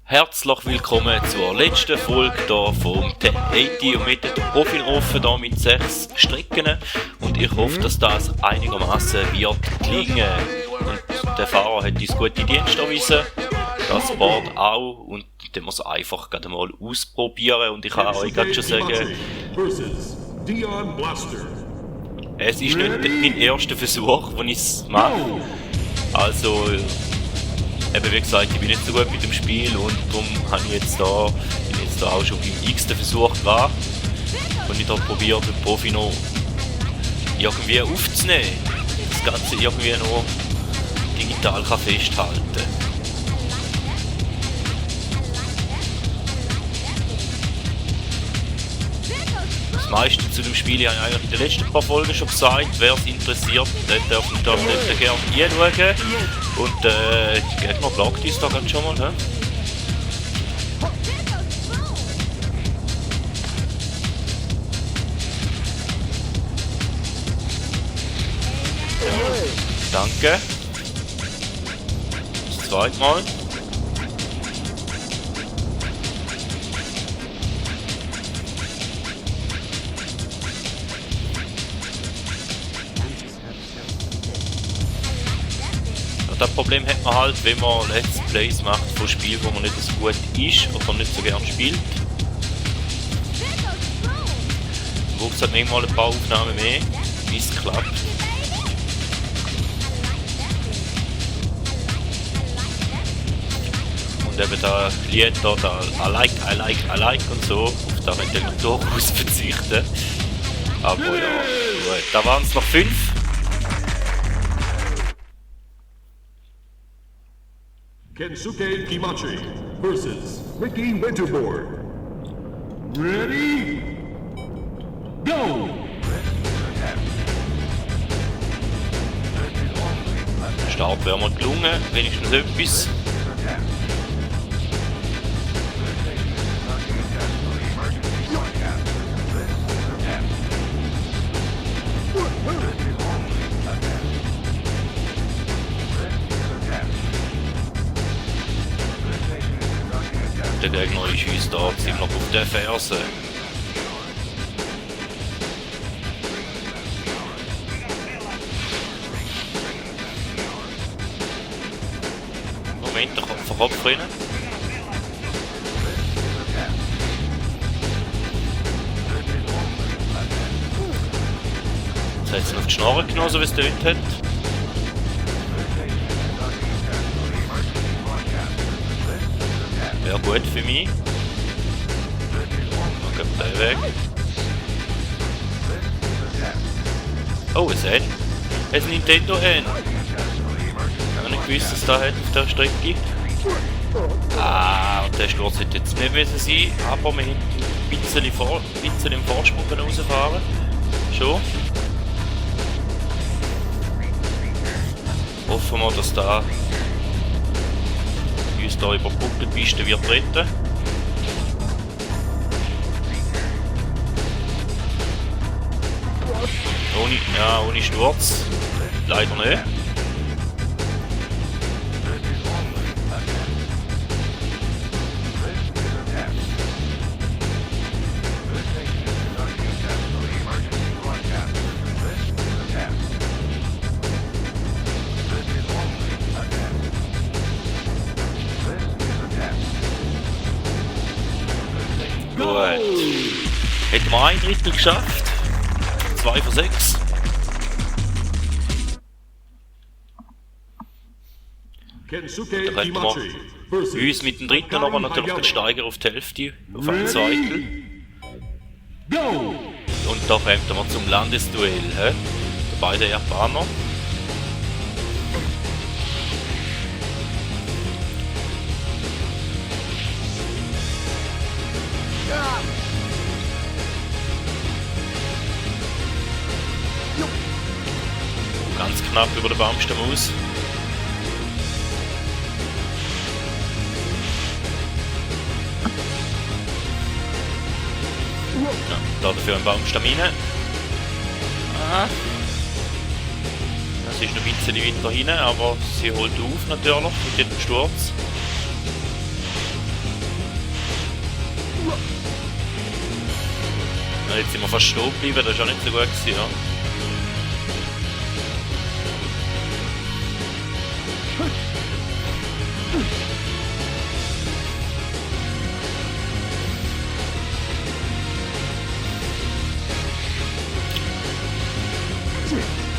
Herzlich willkommen zur letzten Folge hier vom 1080 und mit dem Profilofen hier mit 6 Strecken. Und ich hoffe, dass das einigermaßen wird gelingen. Und der Fahrer hat uns gute Dienste erwiesen, das Board auch. Und dann muss er einfach gerade mal ausprobieren. Und ich kann euch gerade schon sagen, es ist nicht mein erster Versuch, den ich es mache. Also, eben wie gesagt, ich bin nicht so gut mit dem Spiel und darum habe ich jetzt da auch schon beim x-ten Versuch dran. Und ich habe probiert, den Profi noch irgendwie aufzunehmen. Das Ganze irgendwie noch digital kann festhalten. Das meiste zu dem Spiel habe ich eigentlich in den letzten paar Folgen schon gesagt. Wer es interessiert, der darf mich da gerne hinschauen. Und die Gegner blockt uns da ganz schon mal. He? Danke. Das zweite Mal. Das Problem hat man halt, wenn man Let's Plays macht von Spielen, wo man nicht so gut ist oder nicht so gern spielt. Dann braucht es halt manchmal ein paar Aufnahmen mehr, bis es klappt. Und eben da Lied da, I like und so, auf das möchte ich durchaus verzichten. Aber ja, gut, da waren es noch 5. Kensuke Kimachi versus Ricky Winterboard. Ready? Go! Der Start wäre mal gelungen, wenigstens etwas. Der Gegner ist uns da ziemlich auf den Fersen. Moment, der Kopf rein. Jetzt hat es auf die Schnorre genommen, so wie es der Wind hat. Wäre gut für mich. Dann geht der weg. Oh, ein Nintendo N. Ich habe nicht gewusst, dass es da hat auf der Strecke. Und der Sturz hätte jetzt nicht müssen sein, aber wir haben ein bisschen im Vorsprung rausfahren. Schon. Hoffen wir, dass da uns da über die Piste wird retten. Ohne Sturz. Leider nicht. Gut. Hätten wir ein Drittel geschafft. 2 von 6. Da könnten wir uns mit dem dritten aber natürlich den Steiger auf die Hälfte, auf ein Zweitel. Und da kommen wir zum Landesduell. He? Beide Japaner. Ganz knapp über den Baumstamm aus. Ja, da dafür ein Baumstamm rein. Das ist noch ein bisschen weiter hinten, aber sie holt auf natürlich mit dem Sturz. Na, jetzt sind wir fast stehen geblieben, das ist auch nicht so gut gewesen, ja.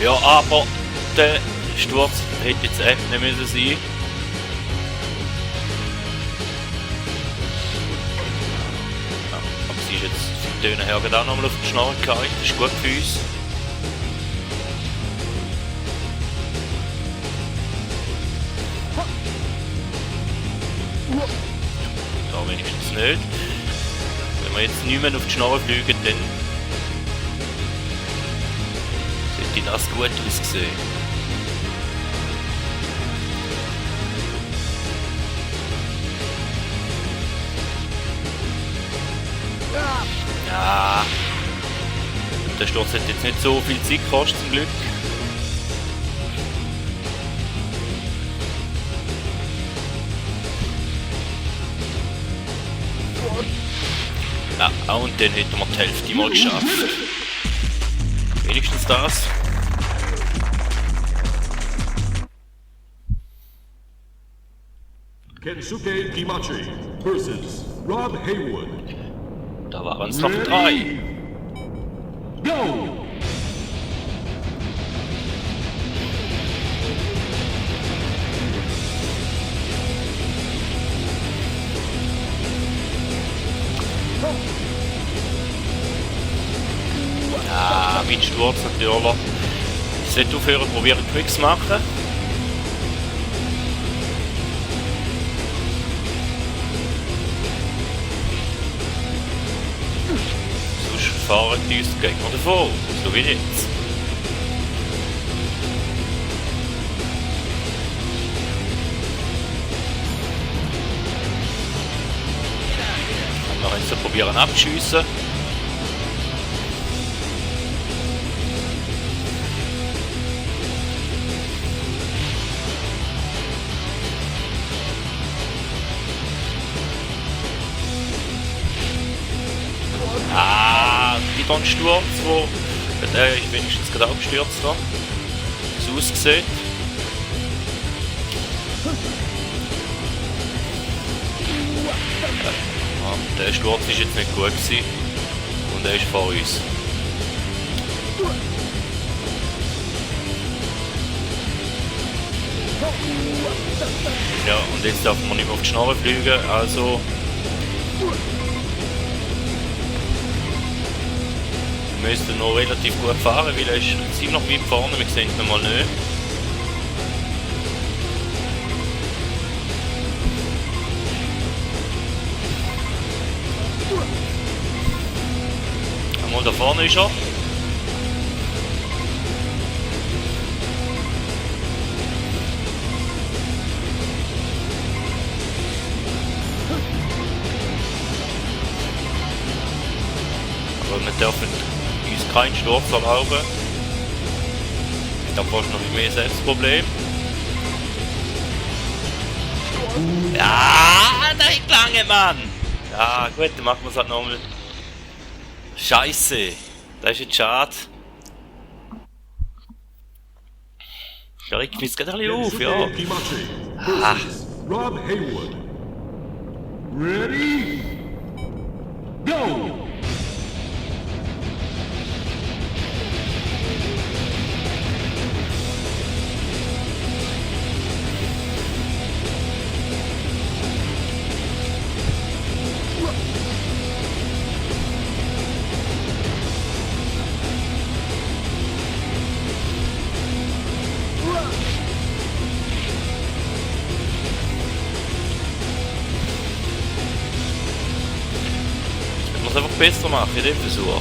Ja, aber der Sturz hätte jetzt echt nicht müssen sein. Ja, aber sie ist jetzt vom Tönen her gerade auch nochmal auf die Schnarre gehalten, das ist gut für uns. Da wenigstens nicht. Wenn wir jetzt nicht mehr auf die Schnarre fliegen, dann sollte das gut aussehen. Ja, der Sturz hat jetzt nicht so viel Zeit gekostet zum Glück. Ja, und dann hätten wir die Hälfte mal geschafft. Wenigstens das. Kensuke Kimachi versus Rob Haywood. Da waren es noch 3. Go! Ja, mit Sturz natürlich. Ich sollte aufhören, probieren Quicks zu machen. Sonst fahren die uns die Gegner davon, so wie jetzt. Und noch eins probieren abzuschiessen. Wieder ein Sturz, wo der ist wenigstens gerade auch gestürzt da. So aussieht. Ja, der Sturz ist jetzt nicht gut gewesen. Und er ist vor uns. Ja, und jetzt darf man nicht mehr auf die Schnarre fliegen, also wir müssen noch relativ gut fahren, weil er ist ziemlich weit vorne, wir sehen ihn mal nicht. Einmal da vorne ist er. Aber wir dürfen uns keinen Sturz erlauben. Da brauchst du noch mehr Selbstproblem. Ja, da ist lange, Mann! Ja, gut, dann machen wir es halt nochmal. Scheiße, das ist jetzt schade. Da regt mich jetzt gerade ein bisschen auf, ja. Kimachi Ah. versus Rob Haywood. Ready? Go! Ich muss einfach besser machen in dem Versuch.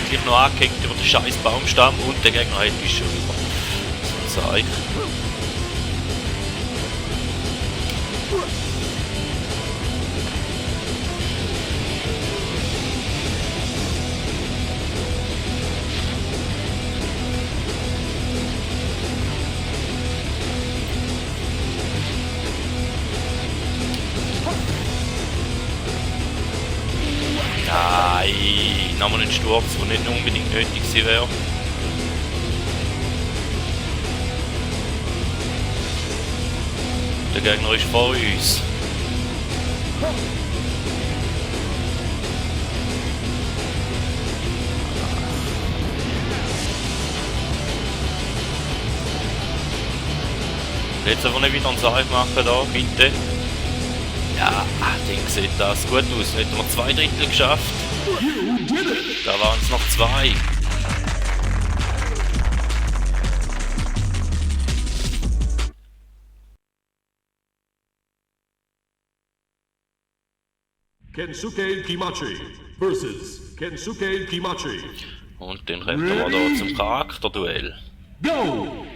gleich noch angehängt über den scheiß Baumstamm und der Gegner hat mich schon über. So ein Zeug. Nein, nochmal einen Sturz, der nicht unbedingt nötig gewesen wäre. Der Gegner ist vor uns. Jetzt aber nicht wieder ein Seil machen da, bitte. Ja, Ding sieht das gut aus. Hätten wir 2 Drittel geschafft. Da waren es noch 2. Kensuke Kimachi versus Kensuke Kimachi. Und dann kommen wir da zum Charakterduell. Go!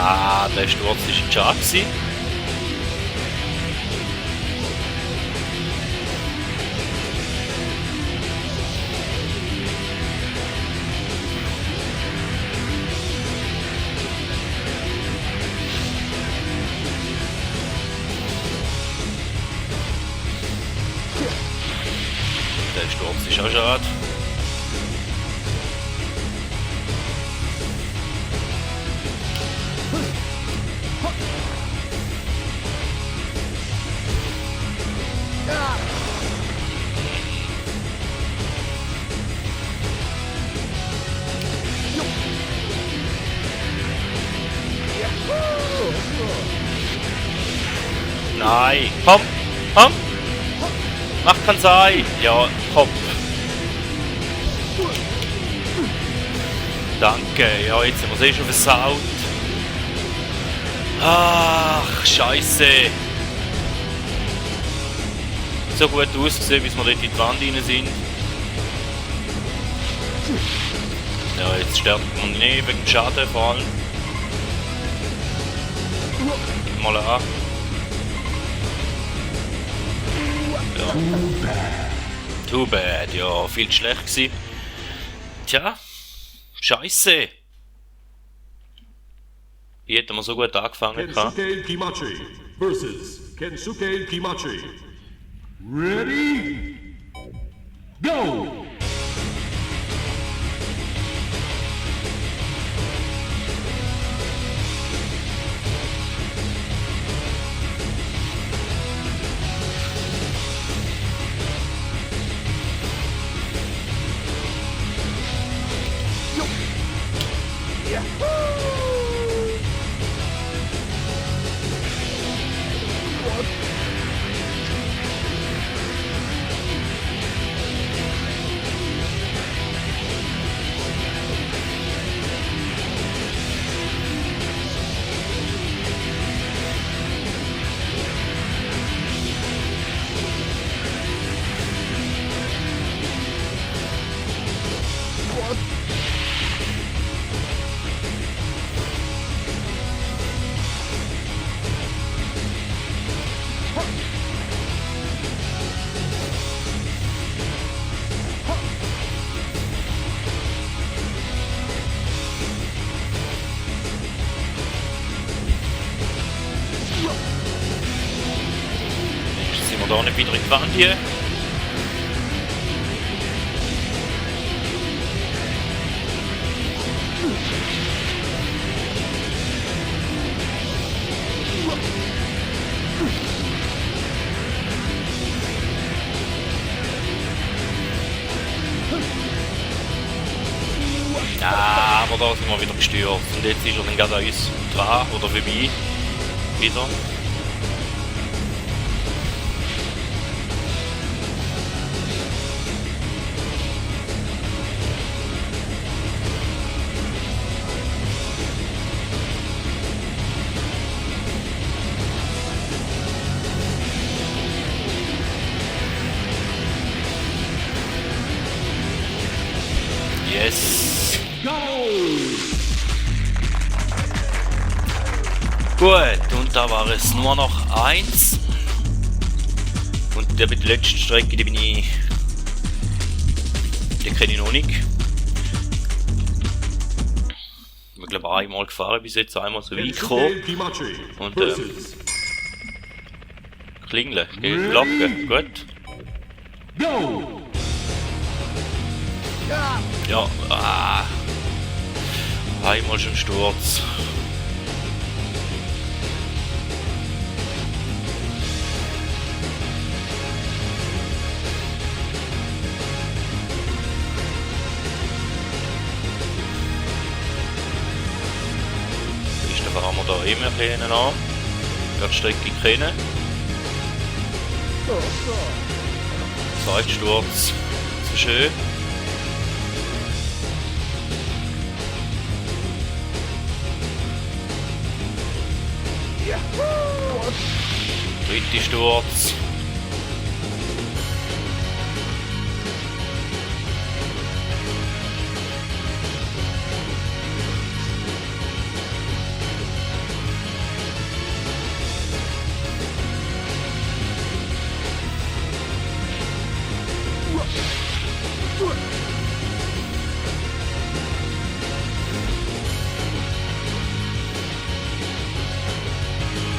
Ah, der Sturz war ein Schade gewesen. Der Sturz ist auch schade. Nein, komm, komm! Mach kein Sei! Ja, komm! Danke, ja, jetzt haben wir es schon versaut. Ach, Scheiße! So gut ausgesehen, bis wir dort in die Wand rein sind. Ja, jetzt sterben wir nicht wegen dem Schaden vor allem. Mal an. Ja. Too bad, ja, viel schlecht gewesen. Tja, Scheiße. Wie hätten wir so gut angefangen? Kensuke Kimachi versus Kensuke Kimachi. Ready? Go! Sind wir da nicht wieder in die Wand hier? Ah, aber da sind wir wieder gestört. Und jetzt ist er dann gerade an uns dran oder vorbei. Wieder. Yes. Go! Gut, und da war es nur noch eins. Und der mit der letzten Strecke, die kenne ich noch nicht. Ich glaube einmal gefahren, bis jetzt einmal so weit gekommen. Kensuke Kimachi Und versus Klingeln, Glocke, gut. Go! Ja, einmal schon Sturz. Ist der fahren wir da immer hinten an. Die Strecke kennen. Zeitsturz, so schön. Dritte Sturz.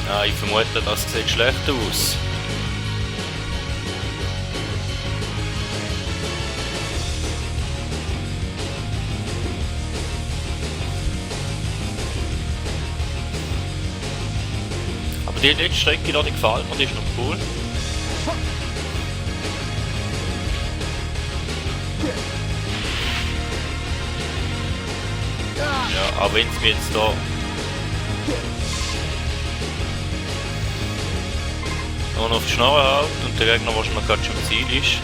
Ja, ich vermute, das sieht schlecht aus. Aber die letzte Strecke da, die gefällt mir, die ist noch cool. Ja, auch wenn es mir jetzt da noch auf die Schnarre hält und der Gegner wahrscheinlich gerade schon am Ziel ist.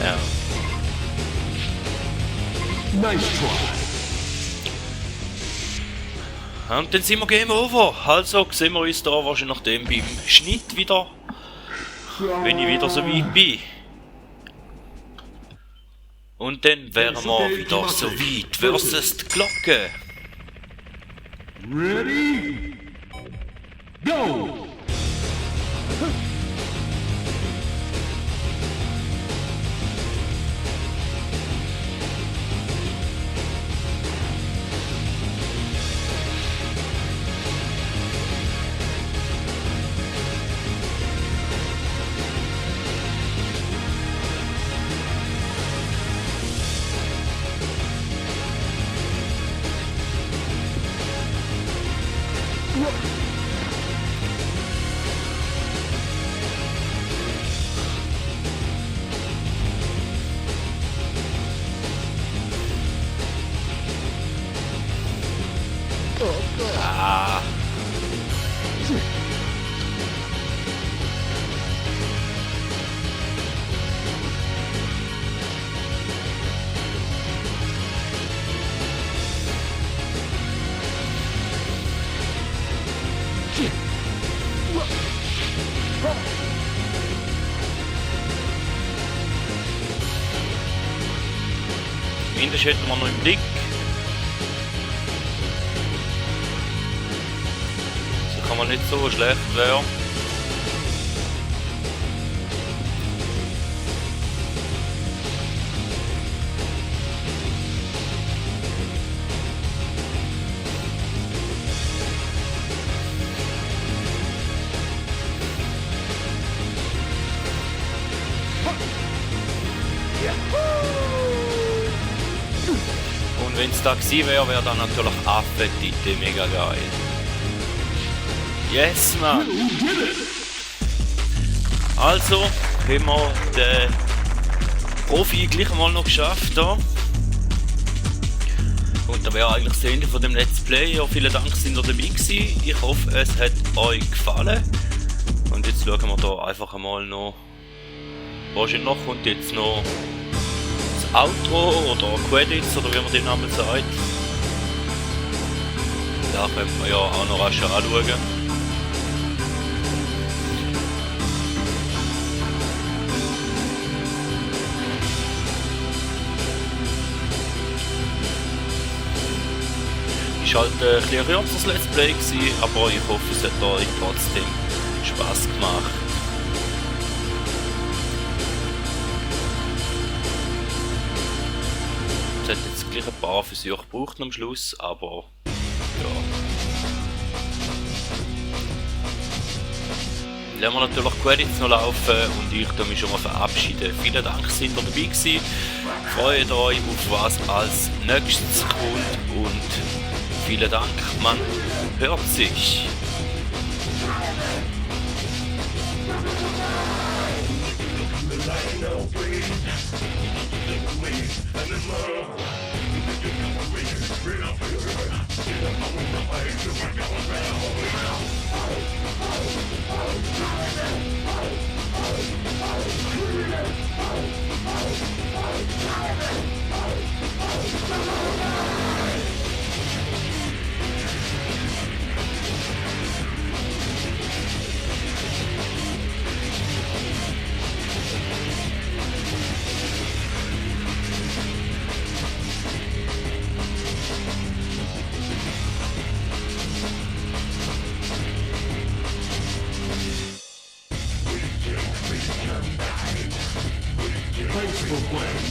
Ja. Nice try. Und dann sind wir Game Over. Also sehen wir uns da wahrscheinlich nachdem beim Schnitt wieder, wenn ich wieder so weit bin. Und dann wären wir wieder so weit versus die Glocke. Ready? Go! Ah. Mindestens hätten wir noch im Blick. So kann man nicht so schlecht werden. Und wenn es da gewesen wäre, wäre dann natürlich Affetite mega geil. Yes, man! Also, haben wir den Profi gleich einmal noch geschafft da. Und da wäre eigentlich das Ende von dem Let's Play. Ja, vielen Dank, dass ihr dabei gewesen. Ich hoffe, es hat euch gefallen. Und jetzt schauen wir da einfach einmal noch. Wahrscheinlich noch kommt jetzt noch das Outro oder Credits oder wie man den Namen sagt. Da können wir ja auch noch rasch anschauen. Es war halt ein bisschen kürzeres Let's Play gewesen, aber ich hoffe, es hat euch trotzdem Spaß gemacht. Es hat jetzt gleich ein paar Versuche gebraucht am Schluss, aber ja. Lassen wir natürlich Credits noch laufen und ich mich schon mal verabschieden. Vielen Dank, dass ihr dabei gewesen. Freut euch auf was als nächstes kommt und vielen Dank, man hört sich. Thanks for playing.